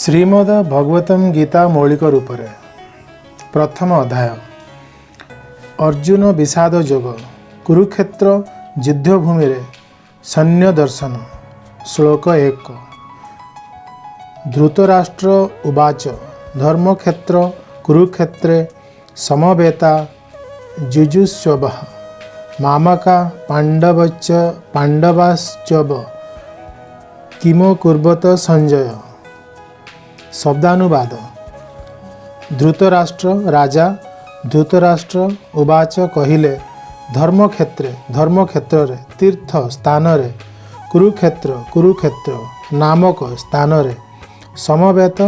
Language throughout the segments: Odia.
ଶ୍ରୀମଦ ଭଗବତମ୍ ଗୀତା ମୌଳିକ ରୂପରେ। ପ୍ରଥମ ଅଧ୍ୟାୟ, ଅର୍ଜୁନ ବିଷାଦ ଯୋଗ, କୁରୁକ୍ଷେତ୍ର ଯୁଦ୍ଧଭୂମିରେ ସୈନ୍ୟ ଦର୍ଶନ। ଶ୍ଲୋକ 1। ଧୃତରାଷ୍ଟ୍ର ଉବାଚ, ଧର୍ମକ୍ଷେତ୍ର କୁରୁକ୍ଷେତ୍ରେ ସମବେତା ଯୁଯୁତ୍ସବଃ ମାମକା ପାଣ୍ଡବଶ୍ଚ ପାଣ୍ଡବାଶ୍ଚୈବ କିମକୁର୍ବତ ସଞ୍ଜୟ। ଶବ୍ଦାନୁବାଦ। ଧୃତରାଷ୍ଟ୍ର, ରାଜା ଧୃତରାଷ୍ଟ୍ର, ଉବାଚ, କହିଲେ, ଧର୍ମକ୍ଷେତ୍ରେ, ଧର୍ମକ୍ଷେତ୍ରରେ, ତୀର୍ଥ ସ୍ଥାନରେ, କୁରୁକ୍ଷେତ୍ର, କୁରୁକ୍ଷେତ୍ର ନାମକ ସ୍ଥାନରେ, ସମବେତ,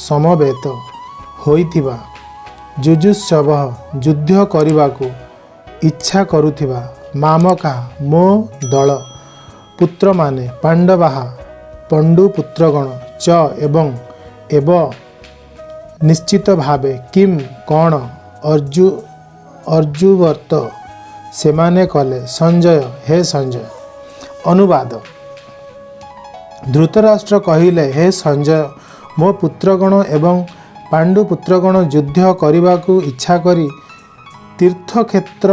ସମବେତ ହୋଇଥିବା, ଯୁଯୁତ୍ସବ, ଯୁଦ୍ଧ କରିବାକୁ ଇଚ୍ଛା କରୁଥିବା, ମାମକା, ମୋ ଦଳ, ପୁତ୍ରମାନେ, ପାଣ୍ଡବାଃ, ପଣ୍ଡୁ ପୁତ୍ରଗଣ, ଚ, ଏବଂ, ଏବ, ନିଶ୍ଚିତ ଭାବେ, କିମ୍, କ'ଣ, ଅକୁର୍ବତ, ସେମାନେ କଲେ, ସଞ୍ଜୟ, ହେ ସଞ୍ଜୟ। ଅନୁବାଦ। ଧୃତରାଷ୍ଟ୍ର କହିଲେ, ହେ ସଞ୍ଜୟ, ମୋ ପୁତ୍ରଗଣ ଏବଂ ପାଣ୍ଡୁ ପୁତ୍ରଗଣ ଯୁଦ୍ଧ କରିବାକୁ ଇଚ୍ଛା କରି ତୀର୍ଥକ୍ଷେତ୍ର,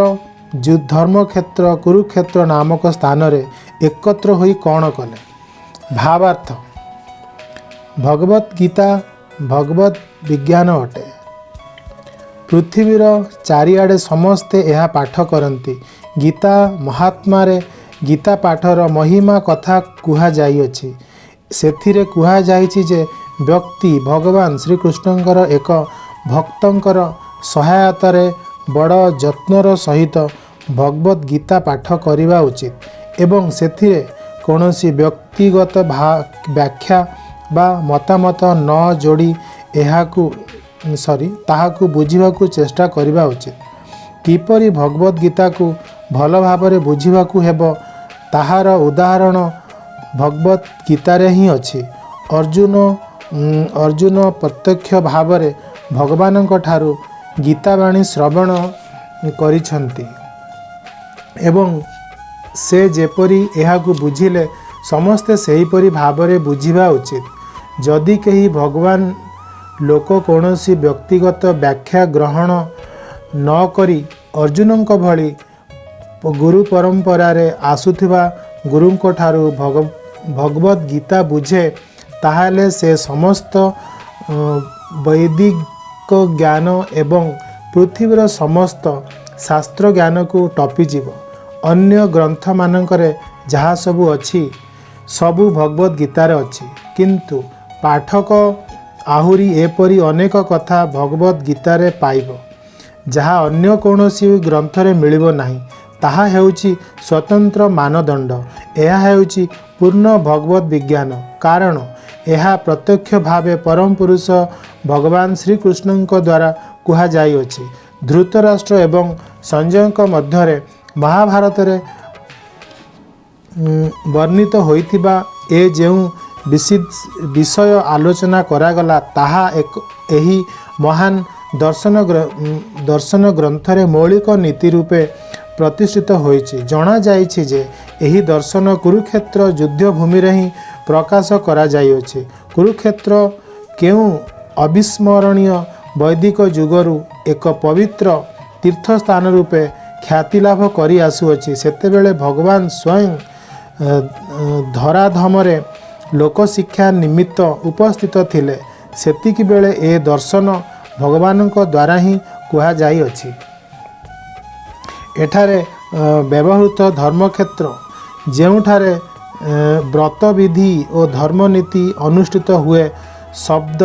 ଧର୍ମକ୍ଷେତ୍ର କୁରୁକ୍ଷେତ୍ର ନାମକ ସ୍ଥାନରେ ଏକତ୍ର ହୋଇ କ'ଣ କଲେ? ଭାବାର୍ଥ। ଭଗବତ ଗୀତା ଭଗବତ ବିଜ୍ଞାନ ଅଟେ। ପୃଥିବୀର ଚାରିଆଡ଼େ ସମସ୍ତେ ଏହା ପାଠ କରନ୍ତି। ଗୀତା ମହାତ୍ମ୍ୟରେ ଗୀତା ପାଠର ମହିମା କଥା କୁହାଯାଇଅଛି। ସେଥିରେ କୁହାଯାଇଛି ଯେ ବ୍ୟକ୍ତି ଭଗବାନ ଶ୍ରୀକୃଷ୍ଣଙ୍କର ଏକ ଭକ୍ତଙ୍କର ସହାୟତାରେ ବଡ଼ ଯତ୍ନର ସହିତ ଭଗବତ ଗୀତା ପାଠ କରିବା ଉଚିତ ଏବଂ ସେଥିରେ କୌଣସି ବ୍ୟକ୍ତିଗତ ବ୍ୟାଖ୍ୟା ବା ମତାମତ ନ ଯୋଡ଼ି ଏହାକୁ ସରି ତାହାକୁ ବୁଝିବାକୁ ଚେଷ୍ଟା କରିବା ଉଚିତ। କିପରି ଭଗବତ ଗୀତାକୁ ଭଲ ଭାବରେ ବୁଝିବାକୁ ହେବ, ତାହାର ଉଦାହରଣ ଭଗବତ ଗୀତାରେ ହିଁ ଅଛି। ଅର୍ଜୁନ ପ୍ରତ୍ୟକ୍ଷ ଭାବରେ ଭଗବାନଙ୍କ ଠାରୁ ଗୀତାବାଣୀ ଶ୍ରବଣ କରିଛନ୍ତି ଏବଂ ସେ ଯେପରି ଏହାକୁ ବୁଝିଲେ, ସମସ୍ତେ ସେହିପରି ଭାବରେ ବୁଝିବା ଉଚିତ। ଯଦି କେହି ଭଗବାନ ଲୋକ କୌଣସି ବ୍ୟକ୍ତିଗତ ବ୍ୟାଖ୍ୟା ଗ୍ରହଣ ନ କରି ଅର୍ଜୁନଙ୍କ ଭଳି ଗୁରୁ ପରମ୍ପରାରେ ଆସୁଥିବା ଗୁରୁଙ୍କଠାରୁ ଭଗବତ ଗୀତା ବୁଝେ, ତାହେଲେ ସେ ସମସ୍ତ ବୈଦିକ ଜ୍ଞାନ ଏବଂ ପୃଥିବୀର ସମସ୍ତ ଶାସ୍ତ୍ର ଜ୍ଞାନକୁ ଟପିଯିବ। ଅନ୍ୟ ଗ୍ରନ୍ଥମାନଙ୍କରେ ଯାହା ସବୁ ଅଛି, ସବୁ ଭଗବତ ଗୀତାରେ ଅଛି। କିନ୍ତୁ ପାଠକ ଆହୁରି ଏପରି ଅନେକ କଥା ଭଗବତ ଗୀତାରେ ପାଇବ, ଯାହା ଅନ୍ୟ କୌଣସି ଗ୍ରନ୍ଥରେ ମିଳିବ ନାହିଁ। ତାହା ହେଉଛି ସ୍ୱତନ୍ତ୍ର ମାନଦଣ୍ଡ। ଏହା ହେଉଛି ପୂର୍ଣ୍ଣ ଭଗବତ ବିଜ୍ଞାନ, କାରଣ ଏହା ପ୍ରତ୍ୟକ୍ଷ ଭାବେ ପରମ ପୁରୁଷ ଭଗବାନ ଶ୍ରୀକୃଷ୍ଣଙ୍କ ଦ୍ୱାରା କୁହାଯାଇଅଛି। ଧୃତରାଷ୍ଟ୍ର ଏବଂ ସଞ୍ଜୟଙ୍କ ମଧ୍ୟରେ ମହାଭାରତରେ ବର୍ଣ୍ଣିତ ହୋଇଥିବା ଏ ଯେଉଁ ବିଷୟ ଆଲୋଚନା କରାଗଲା, ତାହା ଏକ ଏହି ମହାନ ଦର୍ଶନ ଗ୍ରନ୍ଥରେ ମୌଳିକ ନୀତି ରୂପେ ପ୍ରତିଷ୍ଠିତ ହୋଇଛି। ଜଣାଯାଇଛି ଯେ ଏହି ଦର୍ଶନ କୁରୁକ୍ଷେତ୍ର ଯୁଦ୍ଧଭୂମିରେ ହିଁ ପ୍ରକାଶ କରାଯାଇଅଛି। କୁରୁକ୍ଷେତ୍ର କେଉଁ ଅବିସ୍ମରଣୀୟ ବୈଦିକ ଯୁଗରୁ ଏକ ପବିତ୍ର ତୀର୍ଥସ୍ଥାନ ରୂପେ ଖ୍ୟାତି ଲାଭ କରି ଆସୁଅଛି। ସେତେବେଳେ ଭଗବାନ ସ୍ୱୟଂ ଧରାଧାମରେ ଲୋକଶିକ୍ଷା ନିମିତ୍ତ ଉପସ୍ଥିତ ଥିଲେ। ସେତିକି ବେଳେ ଏ ଦର୍ଶନ ଭଗବାନଙ୍କ ଦ୍ୱାରା ହିଁ କୁହାଯାଇଅଛି। ଏଠାରେ ବ୍ୟବହୃତ ଧର୍ମକ୍ଷେତ୍ର, ଯେଉଁଠାରେ ବ୍ରତବିଧି ଓ ଧର୍ମନୀତି ଅନୁଷ୍ଠିତ ହୁଏ, ଶବ୍ଦ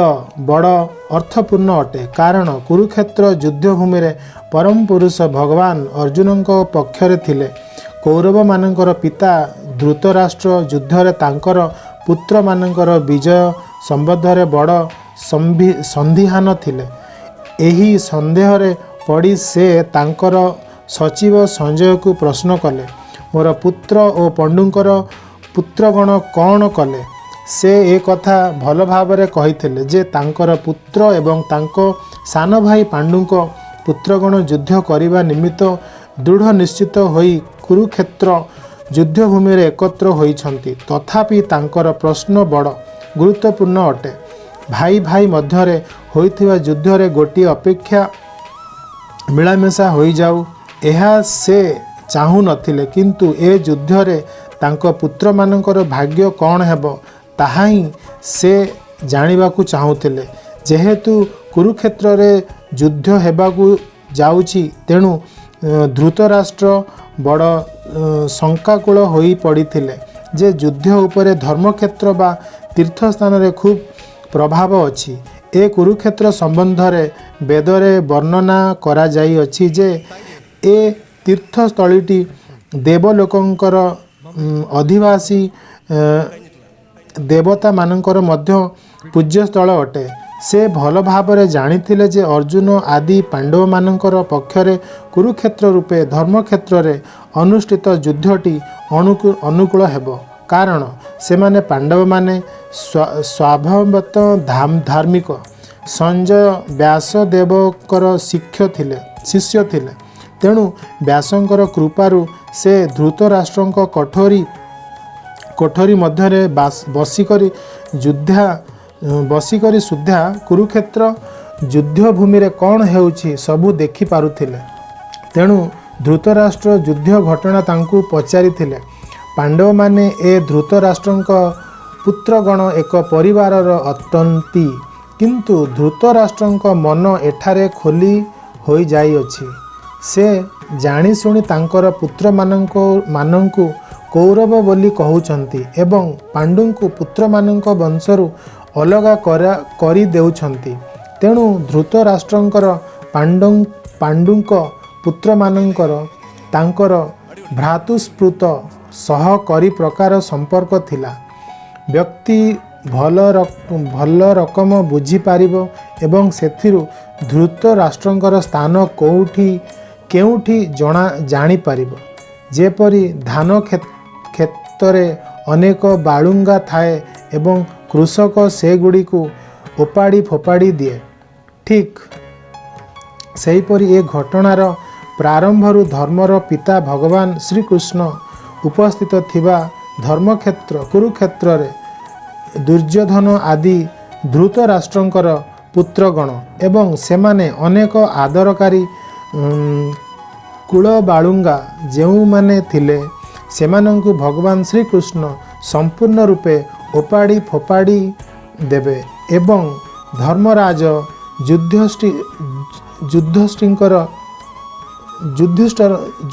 ବଡ଼ ଅର୍ଥପୂର୍ଣ୍ଣ ଅଟେ, କାରଣ କୁରୁକ୍ଷେତ୍ର ଯୁଦ୍ଧଭୂମିରେ ପରମ ପୁରୁଷ ଭଗବାନ ଅର୍ଜୁନଙ୍କ ପକ୍ଷରେ ଥିଲେ। କୌରବମାନଙ୍କର ପିତା ଧୃତରାଷ୍ଟ୍ର ଯୁଦ୍ଧରେ ତାଙ୍କର ପୁତ୍ରମାନଙ୍କର ବିଜୟ ସମ୍ବନ୍ଧରେ ବଡ଼ ସନ୍ଦିହାନ ଥିଲେ। ଏହି ସନ୍ଦେହରେ ପଡ଼ି ସେ ତାଙ୍କର ସଚିବ ସଞ୍ଜୟକୁ ପ୍ରଶ୍ନ କଲେ, ମୋର ପୁତ୍ର ଓ ପଣ୍ଡୁଙ୍କର ପୁତ୍ରଗଣ କ'ଣ କଲେ? ସେ ଏ କଥା ଭଲ ଭାବରେ କହିଥିଲେ ଯେ ତାଙ୍କର ପୁତ୍ର ଏବଂ ତାଙ୍କ ସାନ ଭାଇ ପାଣ୍ଡୁଙ୍କ ପୁତ୍ରଗଣ ଯୁଦ୍ଧ କରିବା ନିମିତ୍ତ ଦୃଢ଼ ନିଶ୍ଚିତ ହୋଇ କୁରୁକ୍ଷେତ୍ର ଯୁଦ୍ଧଭୂମିରେ ଏକତ୍ର ହୋଇଛନ୍ତି। ତଥାପି ତାଙ୍କର ପ୍ରଶ୍ନ ବଡ଼ ଗୁରୁତ୍ୱପୂର୍ଣ୍ଣ ଅଟେ। ଭାଇ ଭାଇ ମଧ୍ୟରେ ହୋଇଥିବା ଯୁଦ୍ଧରେ ଗୋଟିଏ ଅପେକ୍ଷା ମିଳାମିଶା ହୋଇଯାଉ, ଏହା ସେ ଚାହୁଁନଥିଲେ। କିନ୍ତୁ ଏ ଯୁଦ୍ଧରେ ତାଙ୍କ ପୁତ୍ରମାନଙ୍କର ଭାଗ୍ୟ କ'ଣ ହେବ, ତାହା ହିଁ ସେ ଜାଣିବାକୁ ଚାହୁଁଥିଲେ। ଯେହେତୁ କୁରୁକ୍ଷେତ୍ରରେ ଯୁଦ୍ଧ ହେବାକୁ ଯାଉଛି, ତେଣୁ ଧୃତରାଷ୍ଟ୍ର ବଡ଼ ଶଙ୍କାକୁଳ ହୋଇପଡ଼ିଥିଲେ ଯେ ଯୁଦ୍ଧ ଉପରେ ଧର୍ମକ୍ଷେତ୍ର ବା ତୀର୍ଥସ୍ଥାନରେ ଖୁବ୍ ପ୍ରଭାବ ଅଛି। ଏ କୁରୁକ୍ଷେତ୍ର ସମ୍ବନ୍ଧରେ ବେଦରେ ବର୍ଣ୍ଣନା କରାଯାଇଅଛି ଯେ ଏ ତୀର୍ଥସ୍ଥଳୀଟି ଦେବଲୋକଙ୍କର ଅଧିବାସୀ ଦେବତାମାନଙ୍କର ମଧ୍ୟ ପୂଜ୍ୟସ୍ଥଳ ଅଟେ। ସେ ଭଲ ଭାବରେ ଜାଣିଥିଲେ ଯେ ଅର୍ଜୁନ ଆଦି ପାଣ୍ଡବମାନଙ୍କର ପକ୍ଷରେ କୁରୁକ୍ଷେତ୍ର ରୂପେ ଧର୍ମକ୍ଷେତ୍ରରେ ଅନୁଷ୍ଠିତ ଯୁଦ୍ଧଟି ଅନୁକୂଳ ହେବ, କାରଣ ସେମାନେ ପାଣ୍ଡବମାନେ ସ୍ୱଭାବତଃ ଧାର୍ମିକ। ସଞ୍ଜୟ ବ୍ୟାସଦେବଙ୍କର ଶିଷ୍ୟ ଥିଲେ। ତେଣୁ ବ୍ୟାସଙ୍କର କୃପାରୁ ସେ ଧୃତରାଷ୍ଟ୍ରଙ୍କ କୋଠରୀ ମଧ୍ୟରେ ବସିକରି ସୁଦ୍ଧା କୁରୁକ୍ଷେତ୍ର ଯୁଦ୍ଧଭୂମିରେ କ'ଣ ହେଉଛି, ସବୁ ଦେଖିପାରୁଥିଲେ। ତେଣୁ ଧୃତରାଷ୍ଟ୍ର ଯୁଦ୍ଧ ଘଟଣା ତାଙ୍କୁ ପଚାରିଥିଲେ। ପାଣ୍ଡବମାନେ ଏ ଧୃତରାଷ୍ଟ୍ରଙ୍କ ପୁତ୍ରଗଣ ଏକ ପରିବାରର ଅଟନ୍ତି, କିନ୍ତୁ ଧୃତରାଷ୍ଟ୍ରଙ୍କ ମନ ଏଠାରେ ଖୋଲି ହୋଇଯାଇଅଛି। ସେ ଜାଣିଶୁଣି ତାଙ୍କର ପୁତ୍ରମାନଙ୍କୁ କୌରବ ବୋଲି କହୁଛନ୍ତି ଏବଂ ପାଣ୍ଡୁଙ୍କୁ ପୁତ୍ରମାନଙ୍କ ବଂଶରୁ ଅଲଗା କରିଦେଉଛନ୍ତି। ତେଣୁ ଧୃତରାଷ୍ଟ୍ରଙ୍କର ପାଣ୍ଡୁଙ୍କ ପୁତ୍ରମାନଙ୍କର ତାଙ୍କର ଭ୍ରାତୃସ୍ପୃତ ସହ କରି ପ୍ରକାର ସମ୍ପର୍କ ଥିଲା, ବ୍ୟକ୍ତି ଭଲ ରକମ ବୁଝିପାରିବ ଏବଂ ସେଥିରୁ ଧୃତରାଷ୍ଟ୍ରଙ୍କର ସ୍ଥାନ କୋଉଠି କେଉଁଠି ଜାଣିପାରିବ। ଯେପରି ଧାନ କ୍ଷେତରେ ଅନେକ ବାଳୁଙ୍ଗା ଥାଏ ଏବଂ କୃଷକ ସେଗୁଡ଼ିକୁ ଓପାଡ଼ି ଫୋପାଡ଼ି ଦିଏ, ଠିକ୍ ସେହିପରି ଏ ଘଟଣାର ପ୍ରାରମ୍ଭରୁ ଧର୍ମର ପିତା ଭଗବାନ ଶ୍ରୀକୃଷ୍ଣ ଉପସ୍ଥିତ ଥିବା ଧର୍ମକ୍ଷେତ୍ର କୁରୁକ୍ଷେତ୍ରରେ ଦୁର୍ଯ୍ୟୋଧନ ଆଦି ଧୃତରାଷ୍ଟ୍ରଙ୍କର ପୁତ୍ରଗଣ ଏବଂ ସେମାନେ ଅନେକ ଆଦରକାରୀ କୁଳବାଳୁଙ୍ଗା ଯେଉଁମାନେ ଥିଲେ, ସେମାନଙ୍କୁ ଭଗବାନ ଶ୍ରୀକୃଷ୍ଣ ସମ୍ପୂର୍ଣ୍ଣ ରୂପେ ଓପାଡ଼ି ଫୋପାଡ଼ି ଦେବେ ଏବଂ ଧର୍ମରାଜ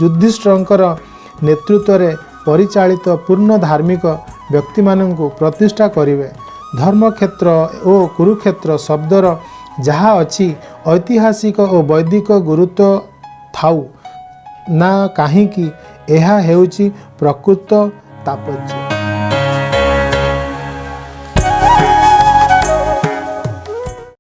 ଯୁଧିଷ୍ଠିରଙ୍କର ନେତୃତ୍ୱରେ ପରିଚାଳିତ ପୂର୍ଣ୍ଣ ଧାର୍ମିକ ବ୍ୟକ୍ତିମାନଙ୍କୁ ପ୍ରତିଷ୍ଠା କରିବେ। ଧର୍ମକ୍ଷେତ୍ର ଓ କୁରୁକ୍ଷେତ୍ର ଶବ୍ଦର ଯାହା ଅଛି ଐତିହାସିକ ଓ ବୈଦିକ ଗୁରୁତ୍ୱ ଥାଉ ନା କାହିଁକି, ଏହା ହେଉଛି ପ୍ରକୃତ ତାତ୍ପର୍ଯ୍ୟ।